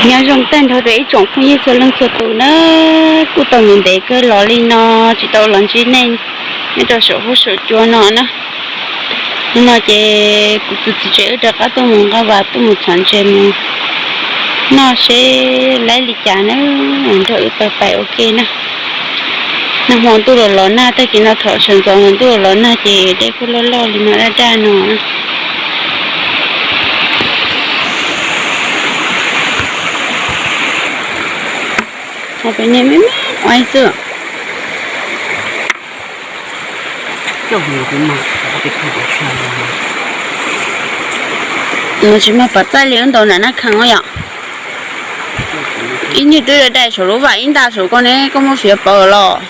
Nyob zoo tag nrho rau ib tsoom phooj ywg txhua leej txhua tus na, kuj tau ntev ntev kawg los li no tsis tau los ntsib nej nyob rau saum huab saum cua no na. Hnub no ces kuv tus txiv tsev wb rov qab tuaj mus nqa vas tuaj mus txhom ntses mus noj seb laib li cas na, nrog wb pais pais ua ke na. Nag hmo ntuj los los nag, tag kis no thaum sawv ntxov ntuj los los nag ces dej kuj loj loj li no daj daj no na. Ho pem nej me me ua xwb. No tsis mag pov txaij li wb ntaus nram nab khees yom. Ib nyuag twb dai saum lub vas ib nta saum koj ne, koj muab fiav pawv los.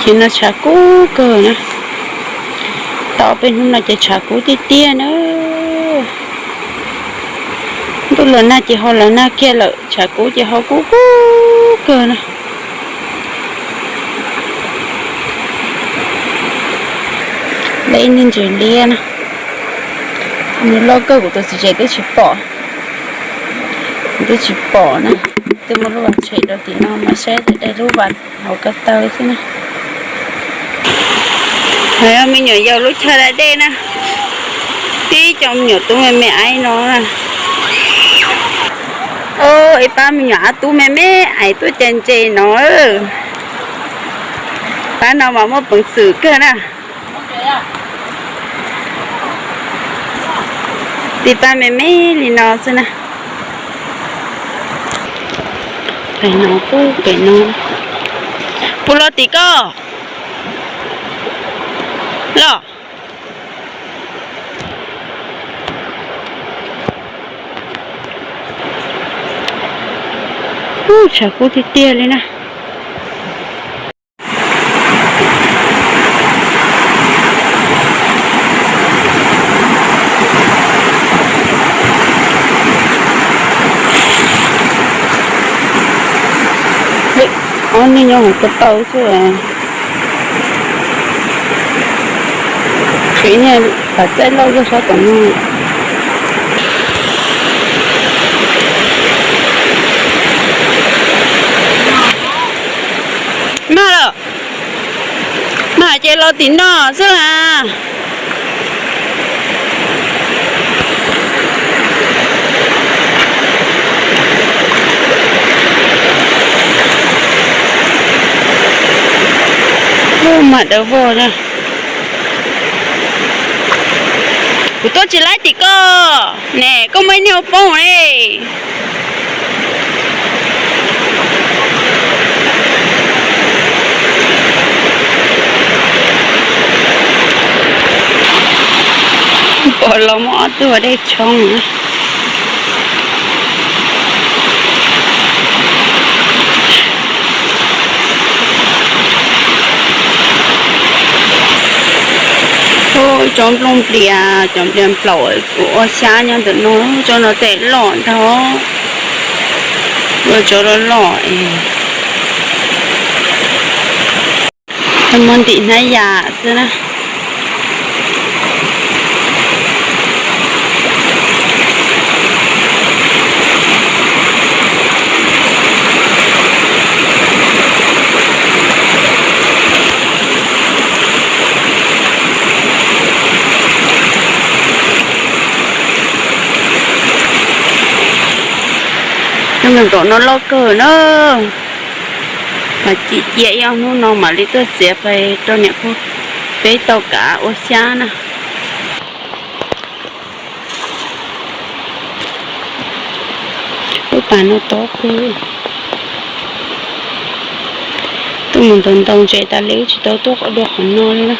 Ces no tshav kub kawg na. Tau peb hnub no ces tshav kub tiag tiag na. Ntuj los nag ces ho los nag kiag lawm, tshav kub ces ho kub kub kawg na. Lawv ib niag ntses liab na, nws loj kawg kuv tus txiv tsev twb tsis pom, kuv twb tsis pom na. Twb muab lub vas tshem rau tim no mas saib tias dai lub vas hauv ko taw xwb na. Ho yog me nyuam yaus lub chaw da dej na, tib co me nyuam tub me me aiv no. Ib pab me nyuam ab tub me me aiv tuaj caij ntses no, pab no mas muaj peev xwm kawg na. Tib pab me me li no xwb na. Pem no, pem no, puas los tim koj los? Tshav kub tiag tiag li na. Ob neeg nyob hauv ko taw xwb. Tshuav ib niag pov txaij loj zog sab tom no. Mag lawm, mag ces los tim no xwb las. Ub, mas dawb vog na. Kuv tuaj tsis laib tim koj ne, koj muaj ib niag hauv paus ne. Pom los muaj ob tug dej tshoob. Tsob nplooj nplias, cov nplias nplaum kuv ua xyab nyob ntawm no, tsob no tej loj ntag. Ua tsob loj loj es muab ntim hnab yas xwb na. Cov me nkaum no loj kawg na. Mas cia ib ob hnub no mam li tuaj txiav pais rau niam pog peb tau kav ua xyab na. Lub pas no tob kawg. Tuaj mus ntaus ntaus ntses tas li wb tsis tau tuaj dua qhov no li na.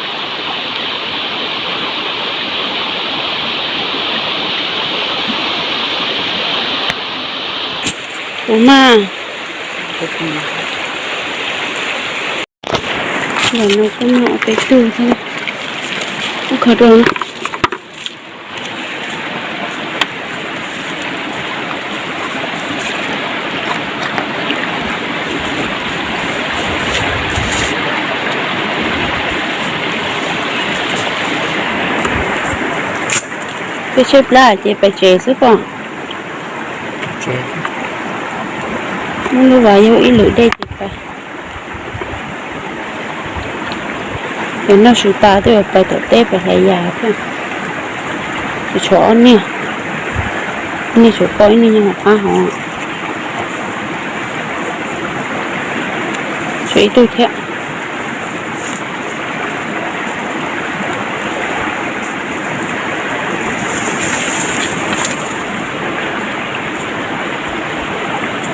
Ua mas, los no kuj muaj peb tug thiab. Ub, kho dua na. Tshaib tshaib plab ces pais tsev xwb pom. Muab lub vas yog ib lwm dej ces pais. Yog noj su tas twb yuav pais tom teb pais hlais yas thiab. Tshuav ob niag, ib niag tshuav koj ib niag nyob hauv qab hauv. Tshuav ib tug thiab.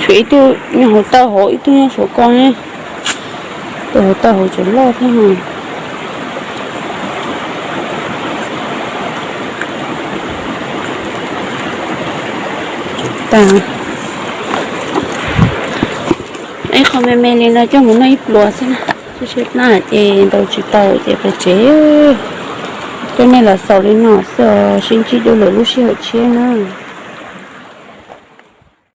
Tshuav ib tug nyob hauv taw hauv, ib tug nyob saum ko ne. Tus hauv taw hauv tseem loj thiab. Tag. Ib qho me me li no coj mus noj ib pluas xwb na. Tshaib tshaib plab ces ntaus tsis tau ces pais tsev. Coj nej los xaus li no xwb, sib ntsib dua lwm lub sij hawm tshiab na.